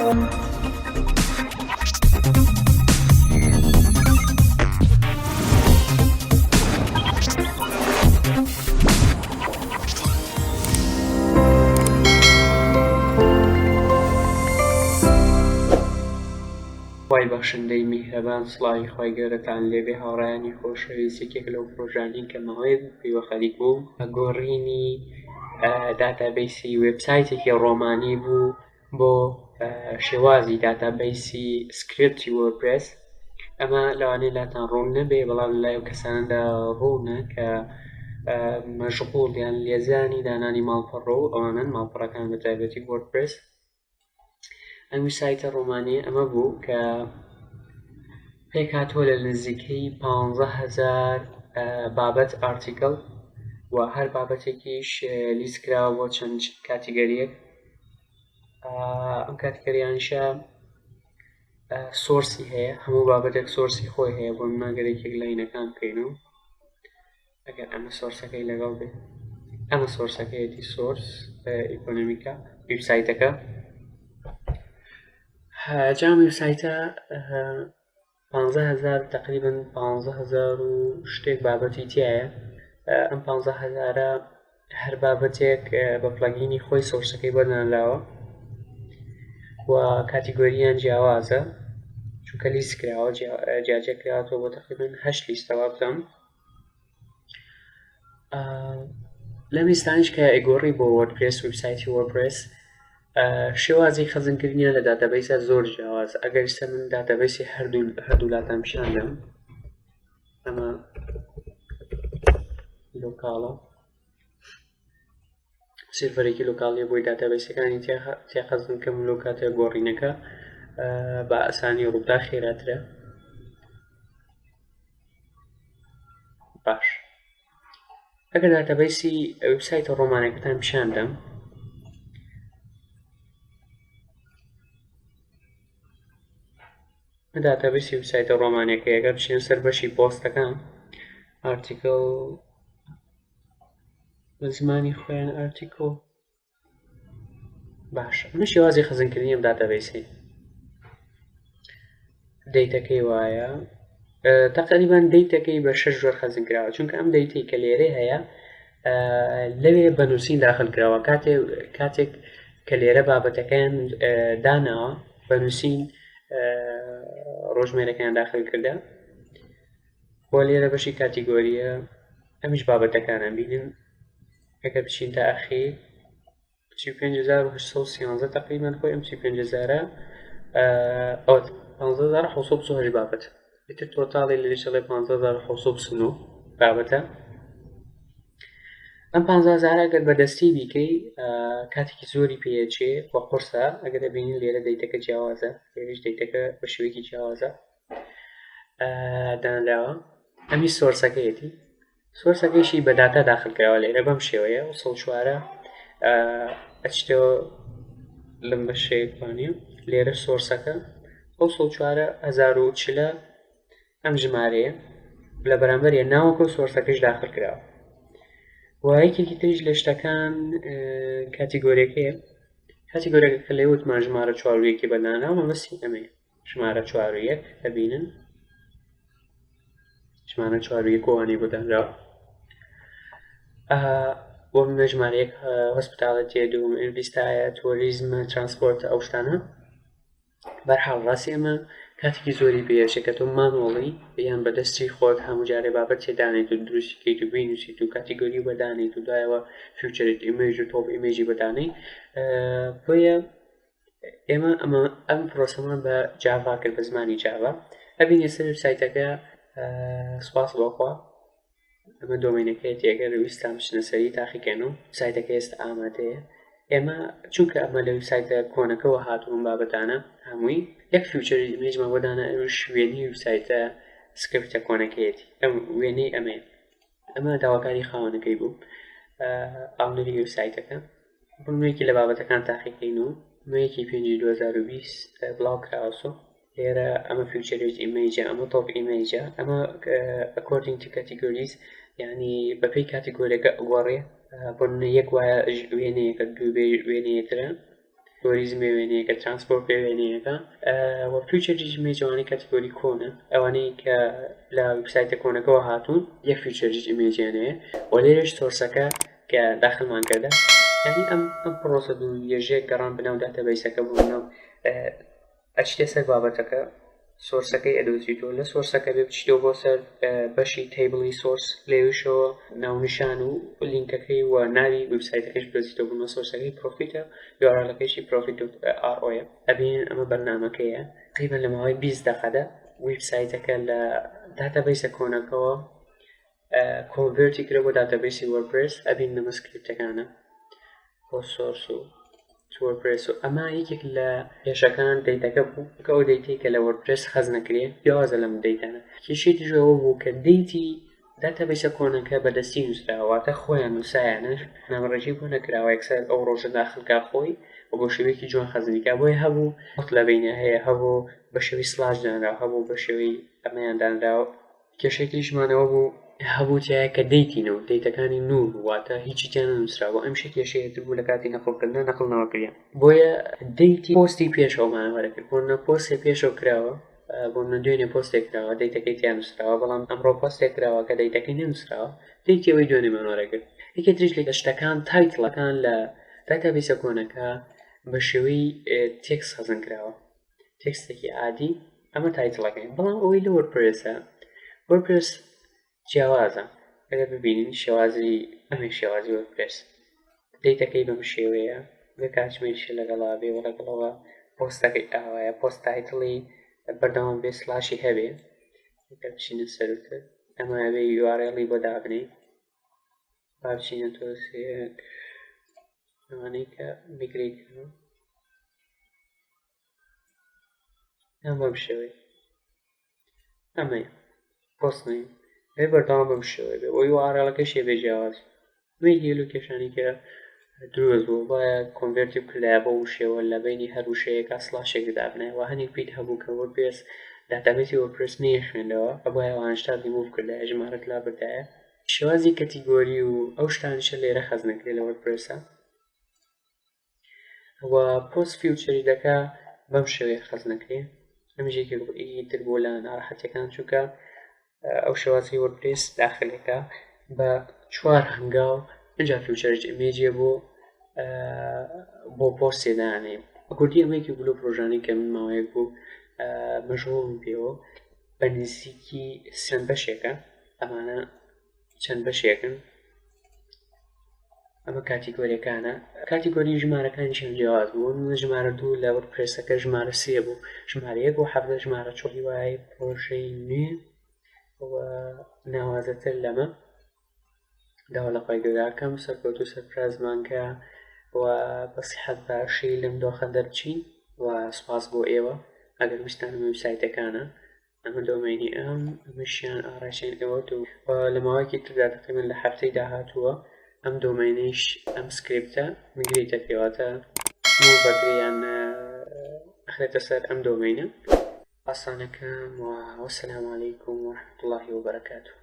خوای بەخشندەی میهرەبان سڵاوی خوای گەورەتان لێبێ هاوڕێیانی خۆشەویست یەکێک لەو پرۆژانەی کە ماوەیەک بوو پێیوە خەریک بووم گۆڕینی database ی وێبسایتێکی ڕۆمانی بوو بۆ شێوازی database ی script ی WordPress ئەمە لەوانەیە لاتان ڕوون نەبێ بەڵام لای ئەو کەسانەدا ڕوونە کە مەشغوڵ یان لێزانی دانانی ماڵپەڕ و ئەوانەن ماڵپەڕەکان بە تایبەتی WordPress ئەم ویسایتە ڕۆمانیە ئەمە بوو کە پێکهاتووە لە نزیکەی 15000 بابەت article و هەر بابەتێکیش لیست کراوە بۆ چەند category یەک ئەم category یانیشە source ی هەیە هەموو بابەتێک source ی خۆی هەیە بۆ ناگەر یەکێک line ەکان بکەینەوە ئەگەر ئەمە source ەکەی لەگەڵ بێ ئەمە source ەکەیەتی source ئیکۆنۆمیکا ویبسایتەکە جام ویبسایتە 15000 تقریبا 15000 و شتێک بابەتی تایە ئەم 15000ە هەر بابەتێک بە plugin ی خۆی source ەکەی بۆ دانراوە و category یان جیاوازە چونکە لیست کراوە جیاجیا کراوەتەوە بۆ تقریبا هەشت لیستەوە بزانم لەم لیستانیش کە ئەگۆڕی بۆ WordPress وبسایتی WordPress شێوازی خەزنکردنیان لە database ە زۆر جیاواز ئەگەر ئیستا من database ی هەردوو هەردوو لاتان پیشان دەم ئەمە local ە server ێکی local یە بۆی database ەکانی تیا خەزن کەم لەو کاتە گۆڕینەکە بە ئاسانی ڕوودا خێراترە باش ئەگەر database ی وبسایتە ڕۆمانەکەتان پیشان دەم database ی وبسایتە ڕۆمانەکە ئەگەر بچینە سەر بەشی پۆستەکان article بە زمانی خۆیان article باش ئەمە شێوازی خەزنکردنی ئەم database ی date ەکەی وایە تقریبا date ەکەی بە شەش جۆر خەزن کراوە چونکە ئەم date ی کە لێرە هەیە لەوێ بە نووسین داخل کراوە کاتێ کاتێک کە لێرە بابەتەکەیان داناوە بە نووسین ڕۆژمێرەکەیان داخل کردە بۆ لێرە بەشی category یە ئەمیش بابەتەکانە بینن ئەگەر بچین تا ئەخیر 45813 تقریبا خۆی ئەم 45000 ئەوە 15728 بابەت ئیتر total ی لەوێ دەڵێ 15729 بابەتە ئەم 15000 ئەگەر بەدەستی بیکەی کاتێکی زۆری پێچێ و قورسە ئەگەر دەبینین لێرە date ەکە جیاوازە لێرەش date ەکە بە شێوەیەکی جیاوازە دانراوە ئەمی source ەکەیەتی source ەکەیشی بە داتا داخل کراوە لێرە بەم شێوەیە و سەد چوارە ئەچتەوە لەم بەشەیەکوانی لێرە source ەکە ئەو سەد چوارە هەزار و چلە ئەم ژمارەیە لە بەرامبەریە ناوەکە و source ەکەش داخل کراوە و یەکێکی تریش لە شتەکان category ەکەیە category ەکە کە لێ وتمان ژمارە چوار و یەکی بەداناوە مەبەستی ئەمەیە ژمارە چوار و یەک ئەبینن ژمارە چوار و یەک وانەی بۆ دانراوە بۆ منە ژمارە یەک hospitality یە دووم ئینڤیستایە tourism transport ئەو شتانە بەرحاڵ ڕاستی ئەمە کاتێکی زۆری پێیەچێت کە تۆ manually یان بەدەستی خۆت هەموو جارێ بابەت تێدانێت و دروستی کەیت و بینوسیت و category بەدانیت و دوایەوە featured image و top image ی بەدانەی بۆیە ئێمە ئەمە ئەم پرۆسەمان بە Java کرد بە زمانی Java ئەبینێ سەر وبسایتەکە سوپاس بۆخوا ئەمە domain ەکەیەتی ئەگەر ویستان بچنە سەری تاقیکەن و سایتەکە ئێستا ئامادەیە ئێمە چونکە ئەمە لە وبسایتە کۆنەکەەوە هاتوون بابەتانە هەمووی یەک featured image مان بۆ دانا ئەوش وێنەی وبسایتە script ە کۆنەکەیەتی ئەم وێنەی ئەمەیە ئەمە داواکاری خاوەنەکەی بوو owner ی وبسایتەکە بڕنوێکی لە بابەتەکان تاقیکەین و نوێیەکی پێنجی 2020 بڵاو کراوەسۆ لێرە ئەمە featured image ە ئەمە top image ە ئەمە according to categories یعنی بەپێی category ەکە ئەگۆڕێ بۆ یەک وایە وێنەیەکە دوو وێنەیەترە. tourism بێ وێنەیەکە، transport بێ وێنەیەکە و featured image ئەوانەی category کۆنە، ئەوانەی کە لە ویبسایتە کۆنەکەوە هاتوون یەک featured image یان هەیە و لێرەش source ەکە کە داخلمان کردە. یعنی ئەم ئەم پرۆسە دوو یەژێک گەڕان بەناو database ەکە بۆ ناو ئەچیتە سەر بابەتەکە source ەکەی ئەدۆزیتەوە لە source ەکە بێ بچیتەوە بۆ سەر بەشی table ی source لەویشەوە ناونیشان و لینکەکەی و ناوی وبسایتەکەش بدۆزیتەوە بۆ source ەکەی profit ە URL ەکەیشی profit RO یە ئەبین ئەمە بەرنامەکەیە تقریبا لە ماوەی 20 دقەدا ویبسایتەکە لە database ە کۆنەکەوە convert ی کرا بۆ database ی WordPress ئەبین نەمە script ەکانە بۆ source و WordPress و ئەمە یەکێک لە کێشەکان data کە بوو کە ئەو data ی کە لە WordPress خەز نەکرێ جیاوازە لەم data انە کێشەی دژەوە بوو کە data ی database ە کۆنەکە بەدەستی نووسراوە واتە خۆیان نووسایانە نامەڕێژەی بۆ نەکراوە یەکسەر ئەو ڕۆژە داخلکا خۆی و بۆ شێوەیەکی جوان خەزنیکا بۆیە هەبوو لە بینە هەیە هەبوو بە شێوەی slash دانرا هەبوو بە شێوەی ئەمەیان دانراوە کێشەی تریشمان ئەوە بوو هەبوو تیایە کە date ی نەبوو date ەکانی نوو بوو واتە هیچی تیا نەنووسرابوو ئەمیشە کێشەیە تر بوو لە کاتی نەقڵکردنا نەقڵ نەوەکریان بۆیە date ی پۆستی پێشەوەمان وەرەکرد بۆ نە پۆستێ پێشەوە کراوە بۆ منە دوێنێ پۆستێک کراوە date ەکەی تیا نووسراوە بەڵام ئەمڕۆ پۆستێک کراوە کە date ەکەی نەنووسراوە date ی ئەوەی دوێنێمان وەرەگرت یەکێ تریش لە شتەکان title ەکان لە database ە کۆنەکە بە شێوەی تێکس خەزن کراوە تێکستێکی عادی ئەمە title ەکەی بەڵام ئەوەی لە WordPress ە WordPress جیاوازە ئەگەر ببینین شێوازی ئەمێ شێوازی WordPress date ەکەی بەم شێوەیە بێ کاتژمێریشە لەگەڵا بێ و لەگەڵەوە پۆستەکەی ئاوایە post title ی بەردەوام بێ slash ی هەبێ ئەگەر بچینە سەروتر ئەمە بێ URL ی بۆ دابنێ با بچینە تۆزێک ئەوانەی کە migrate ئەم بەم شێوەیە ئەمەیە post name بێ بەردەوام بەم شێوەیە بێ ئەوی URL ەکەشی بێ جیاواز ئەمەی هێلو کێشانی کە دروست بوو وایە convert ی بکردایە بۆ شێوە لە بینی هەر وشەیەکە slash ێک دابنایە و هەنێک پیت هەبوو کە WordPress database ی WordPress نەیەخوێندەوە ئەبوایە ئەوانشتا ریموڤ کردایە ژمارەت لا بردایە شێوازی category و ئەو شتانیشە لێرە خەزنەکرێ لە WordPress ە و post featured ەکە بەم شێوەیە خەزنەکرێ ئەمیش یەکێک تر بۆ لە ناڕەحەتیەکان چونکە ئەو شێوازی WordPress داخلەکە بە چوار هەنگاو ئینجا featured image ە بۆ بۆ پۆستێ دانێ بە کوردی ئەمەیەکی بلو پرۆژانەی کە من ماوەیەک بوو مەشغوڵم پێوە بە نزیکی چەند بەشێکە ئەمانە چەند بەشێکن ئەمە category ەکانە category ژمارەکانیشیان جیاواز بوون ژمارە دوو لە WordPress ەکە ژمارە سێ بوو ژمارە یەک و حەڤدە ژمارە چۆ هیوای پرۆژەی نوێ و ناوازەتر لەمە داوا لە خۆی گەوراکەم سەرکەوت و سەرفرازمان کە و بە سیحەت باشی لەم دۆخە دەرچین و سوپاس بۆ ئێوە ئەگەر ویستان ویبسایتەکانە ئەمە domain ی ئەم ئەمەشیان ئاڕایشیان ئێوە و لە ماوەیەکی تردا تقریبا لە هەفتەی داهاتووە ئەم domain ەیش ئەم script ە migrate ەکرێ واتە move ئەکرێ یان ئەخرێتە سەر ئەم domain ە ئاسانەکەم و وەسەلام عەلەیکوم وەرحمەتوڵڵاهی وەبەرەکاتوو.